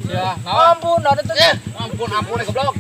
Ya, naon? Ampun, ada tuh. Ampun, ampun goblok.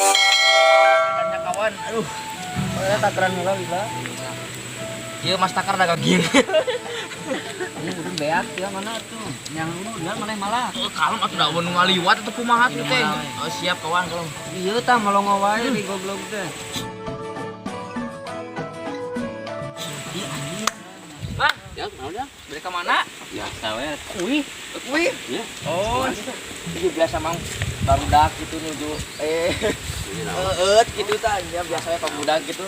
Tanya kawan, aduh. Saya takaran heula lila. Ieu Mas Takar dagang gini. Ini udah beak ya mana tuh? Yang lu udah mana malah. Oh, kalem atuh da nu ngaliwat atuh kumaha tuh teh. Oh, siap kawan kalem. Iya tah melongo wae di goblok teh. Bang, Ya, naon ya? beli ke mana? Biasa we. Kuih. Kuih. Ya. Oh, itu biasa mang barudak gitu nuju eut gitu tah ya biasanya pemuda gitu.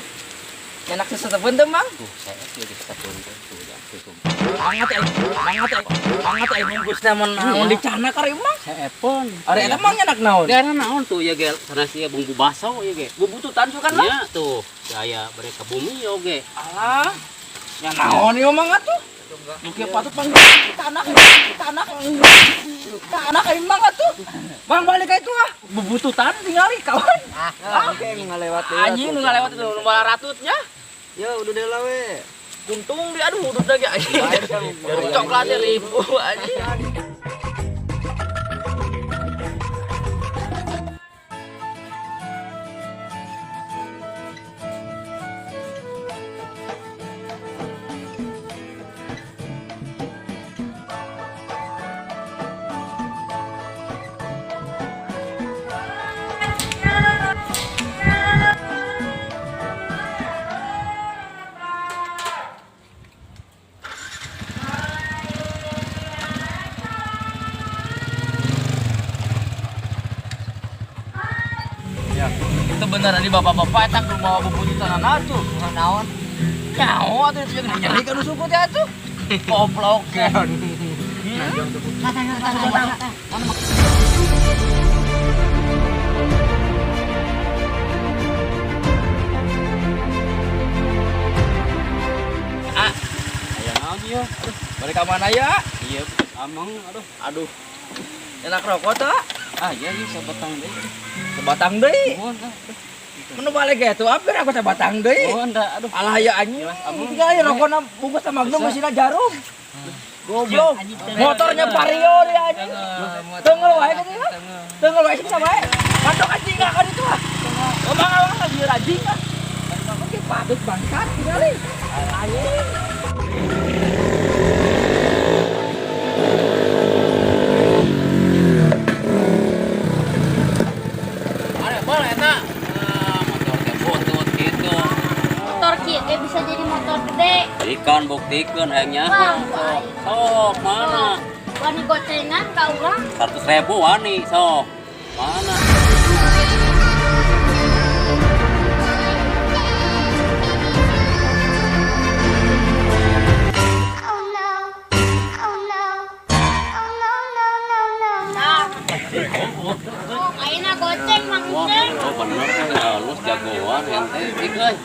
Nyenak sesetepeun teh mang. Tuh, saya sih di setepun teh tuh ya, tuh. Banget ya, banget ya, banget ya bungkusna mun naon dicana kari mang. Seepon. Ari eta mang nyenak naon? Daerah naon tuh ya ge, sana sih bumbu baso ya ge. Bubututan sukan mang. Iya tuh, gaya mereka bumi oge. Alah. Ya naon ieu mang atuh? Nu kieu patut mang tanah tanah tanah ieu mang atuh. Mang balik ka itu ah. Bubututan tingali kawan. Ah, oke nu ngalewat deui. Anjing nu ngalewat itu nu baratutnya. Ya udah deh lah we. Untung dia aduh udut lagi anjing. Coklatnya ribu anjing. Ya, itu bener tadi bapak-bapak eta kudu mawa bubututan atuh. Naon? Nyaho atuh itu jeung nyeri ka nu suku teh atuh. Goblok. Ah, Aya naon ieu? aduh, balik ka mana ya? Iya, bekas ameng, aduh. Aduh. Enak rokok teh? Ah, iya ieu sabatang deui. Sebatang deui. Mohon ah. Mun balik ge atuh apir aku sebatang deui. Mohon dah, aduh. Alah ya anjing. Tinggal ya rokokna bungkus sama Magnum mesinna jarum. Goblok. Motornya Vario dia anjing. Tengel wae gitu ya. Tengel wae sih sama wae. Patok anjing kan itu ah. Ngomong awang lagi rajin ah. Oke, patut bangsat tinggali. Anjing. Are, boleh eta. Ah, motor teh butut gitu. Motor kieu teh bisa jadi motor gede. Ikan buktikeun hayang nyaho. Bang, baik. Sok, mana? Wani gocengan ka urang. 100.000 wani, sok. Mana? Oh no. Oh no. Oh no no no no. Nah. Oh, ayeuna goceng Mang Wah, Ceng. oh bener halus jagoan ente cik euy.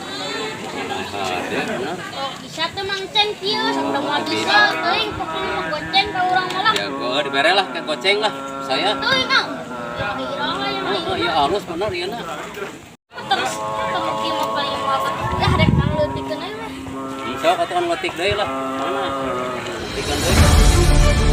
Nah, deh, bener. Oh, bisa tuh Mang Ceng kieu sok da moal bisa teuing pokona mah goceng ka urang mah lah. Jago dibere lah ke goceng lah saya. Teuing ah. Irong lah yang Oh, iya halus bener ieu na. Terus temu kieu mah paling moal ya rek pangleutikeun we. Sok atuh kan letik deui lah. Mana? Letikeun deui.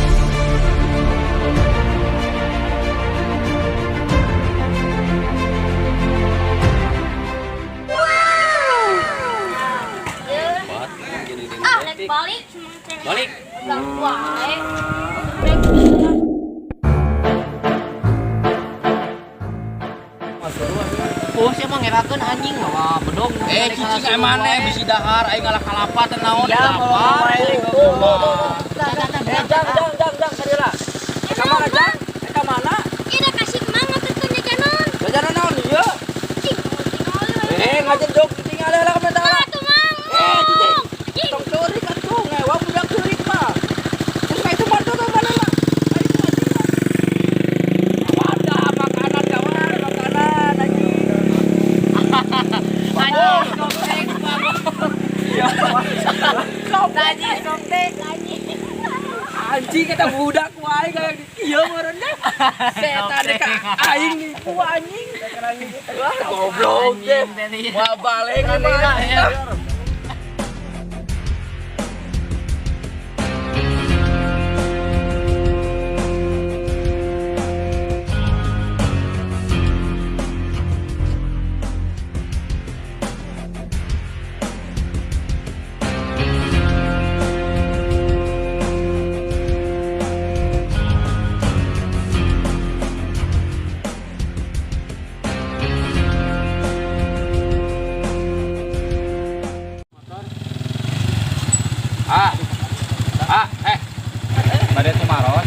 Ya. Bat, jadi Ah, rek balik si Mang Ceng. Balik. Ganggu wae. Oh, siapa ngerakeun anjing mawa bedog. Cicing aya maneh bisi dahar aing ngalah kalapa teh naon Ya, lapar. Eh, jang jang jang jang kadila. Ka mana jang? Anjing kata budak ku aing kayak kieu meureunna. Setan ka aing nipu anjing. Wah, goblok deh. Wah, balik mah. Ah. Ah, eh. Bade tumaros.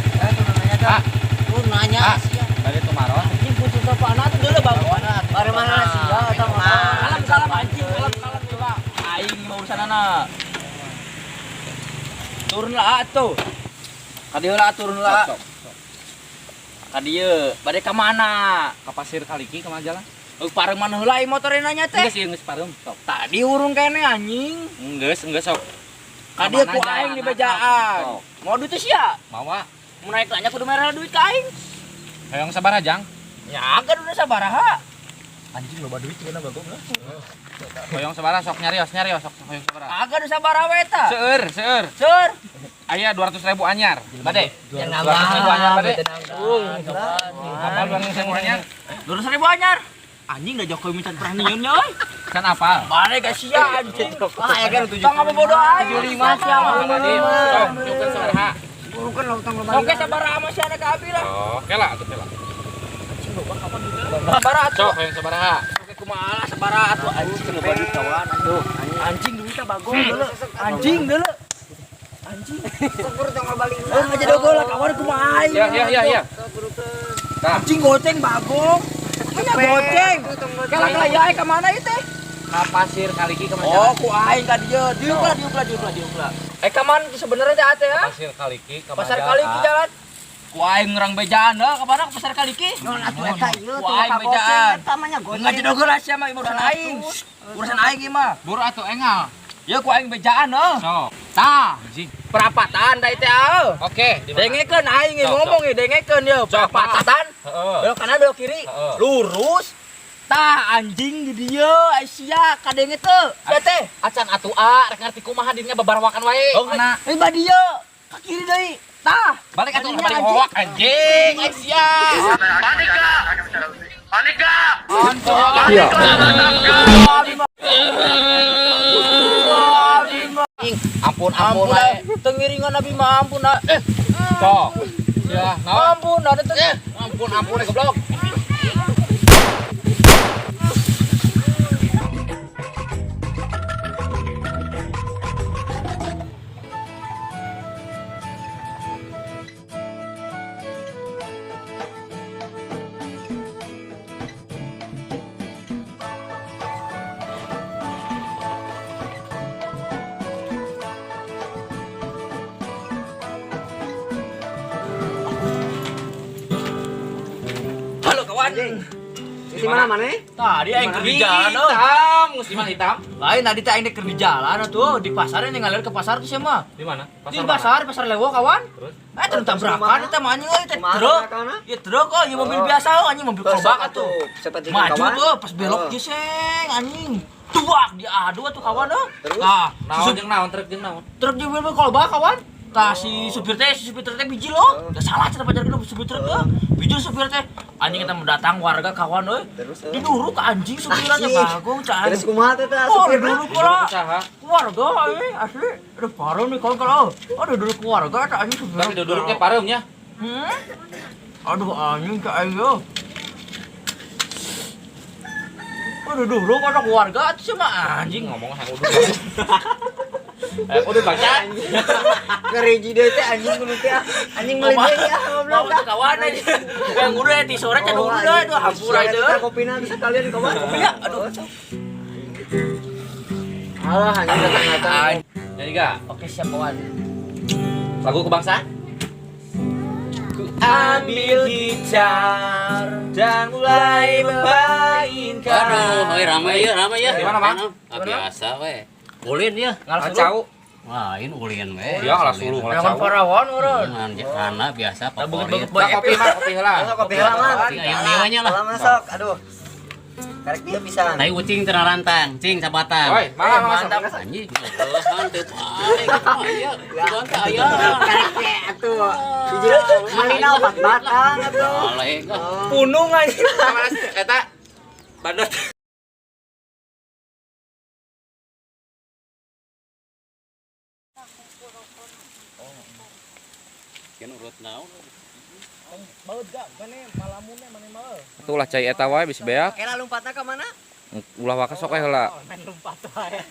Ah, Lu nanya Ah. Bade tumaros. Anjing putus apaan atuh deuleu bangun. Bare mana sia eta mah. Kalem kalem anjing, kalem kalem coba. Aing mah urusanana. Turun lah atuh. Ka dieu lah turun lah. Sok, sok. Ka dieu, bade ka mana? Ka Pasir Kaliki ka mana jalan? Parem mana heula ieu motor nanya teh? Geus ieu geus parem, sok. Tadi urung kene anjing. Geus, geus sok. Ka dieu ku Kamana aing di jalan? bejaan. Sok. Mau duit teh sia? Mawa. Mau naik nanya kudu merah duit ka aing. Hayang sabaraha jang? Ya kan udah sabaraha. Anjing loba duit cina bagong lah. Hoyong sabaraha sok nyarios, nyarios sok hoyong sabaraha. Agak udah sabaraha we eta. Seueur, seueur. Seur. Aya 200.000 anyar. Bade. Yang 200.000 anyar bade. Tenang. Apal 200.000 anyar? 200.000 anyar. Anjing dah Jokowi minta peranian nya euy. Kan apal. Balik gak sia anjing. Ah, ya kan Tong apa bodoh aing. 75 sia mah. Tadi sok nyukeun sabaraha. Bukan lah utang loba. Oke sabaraha mah sia ka abi lah. Oh, kela atuh kela. Sabaraha atuh. Sok hoyong sabaraha. Oke kumaha lah sabaraha atuh anjing loba duit kawan aduh. Anjing duitnya bagong deuleu. Anjing deuleu. Anjing. Syukur tong balik. Oh ngaja dogol lah kawan kumaha aing. Ya, ya, ya, ya. Tah, Anjing goceng bagong. Punya goceng. Kala kala ya ka mana ieu teh? ka Pasir Kaliki ka mana Oh, jalan? ku aing ka dieu. Diuk lah, diuk lah, diuk lah, diuk lah. Eh ka mana sebenarnya teh ate ya? Pasir Kaliki ka Pasar mana Kaliki jalan? jalan. Ku aing ngerang bejaan heuh ka mana ke Pasar Kaliki? Non atuh eta ieu Ku aing bejaan. Eta mah nya goceng. Ngaji dogol lah sia mah urusan aing. Urusan aing ieu mah. Buru atuh engal. Ya ku aing bejaan heuh. Sok. Tah, Anjing. perapatan da teh heuh. Oke, di mana? Dengekeun aing Sok, ngomong ieu dengekeun ye Sok, perapatan. Heeh. Belok kanan belok kiri. Heeh. Lurus. Tah anjing di dieu sia kadenge teu. Sia teh. Acan atuh a, rek ngarti kumaha dirinya babarawakan wae. Oh, Mana? Eh ba dieu ka kiri deui. Tah, Balik atuh Tadinya balik anjing. hoak anjing. Ai sia. Ampun ampun Ampun, wae. tengiringan Nabi mah ampun. ah. Eh, Sok. Ya, naon? ampun, ada teng. Ampun ampun eh, goblok. Halo kawan. Di mana mana? Tadi aing keur di jalan euy. Hitam, geus di mana hitam? Lain tadi teh aing keur di jalan atuh di pasar ini ngalir ke pasar tuh sia mah. Di mana? Di pasar, pasar Lewo kawan. Terus? Eh terus tabrakan eta mah anjing euy teh Kumaha truk. tabrakanna? Ya truk oh, ya mobil biasa oh anjing mobil kolbak atuh. Seperti Maju kawan. tuh pas belok Oh. geseng anjing. Tuak diadu atuh kawan euy. Terus? Tah, Naon jeung naon truk jeung naon? truk jeung mobil kolbak kawan. Tah si supir teh, si supir teh biji loh. Udah salah cenah pajarkeun supir truk teh. Biji supir teh. Anjing kita mau datang warga kawan euy. Terus, eh? Diduruk anjing supirnya Anjing. bagong cah. Terus kumaha teh teh Oh, supirna? diduruk lah. Usaha. Keluarga euy, asli. Aduh parah nih kawan kalau. Aduh duduk keluarga teh anjing supir. Tapi duduruknya pareum nya. Hmm? Aduh anjing cah aing yo. Aduh duduk ada keluarga atuh sama anjing. Ngomong hayang udud. Eh, udud bangsa. Ngereji deui teh anjing kudu teh. Anjing meuli deui ah Mau goblok. tuh kawan aja. Yang udah di sore can Oh, udah anjing. aduh hampura itu. Kita kopina bisa kalian kawan. Kopinya, aduh. Alah anjing datang-datang. Nyanyi gak? Oke siap kawan. Lagu kebangsaan? Ku ambil gitar dan mulai memainkan. Aduh, heuy ramai ya, ramai ya. Di mana, Bang? Ah, biasa we. Ulin ya. Ngalah Kacau. Lain ulin we. Ya lah suluh lah Jangan cau. parawan urang. Karena biasa favorit. Lah kopi mah kopi heula. Kopi heula mah. Cing ayam dewanya lah. Lama sok, aduh. Karek dia pisan. Tai ucing teu rantang, cing sabatang. Oi, malah mantap. Anjing, leuhan teu paling. Aya, bukan teh aya. Karek teh atuh. Hiji malina opat batang atuh. Aleh ah. Punung anjing. Eta badot. Kan urut naon. Baut gak mana malamune mana mau. Atuh lah cai eta wae bisi beak. Kela lompatna ka mana? Ulah waka sok we heula. Main lompat wae.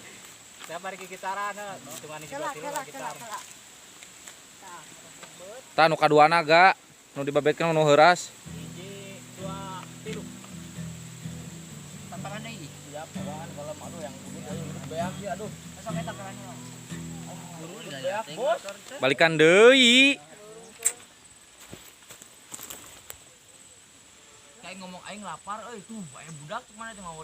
Saya mari ke gitaran, hitungan Kela, kela, kela, kela. Tah nu kaduana ga nu dibabetkeun nu heuras. Hiji, dua, tilu. Tantangan deui. Siap, kawan. Kalau aduh yang kudu ayo urut beak ya aduh. Sok eta tantangan. Urut beak, Bos. Balikan deui. Kayak ngomong aing lapar euy tuh aya budak tuh mana teh mau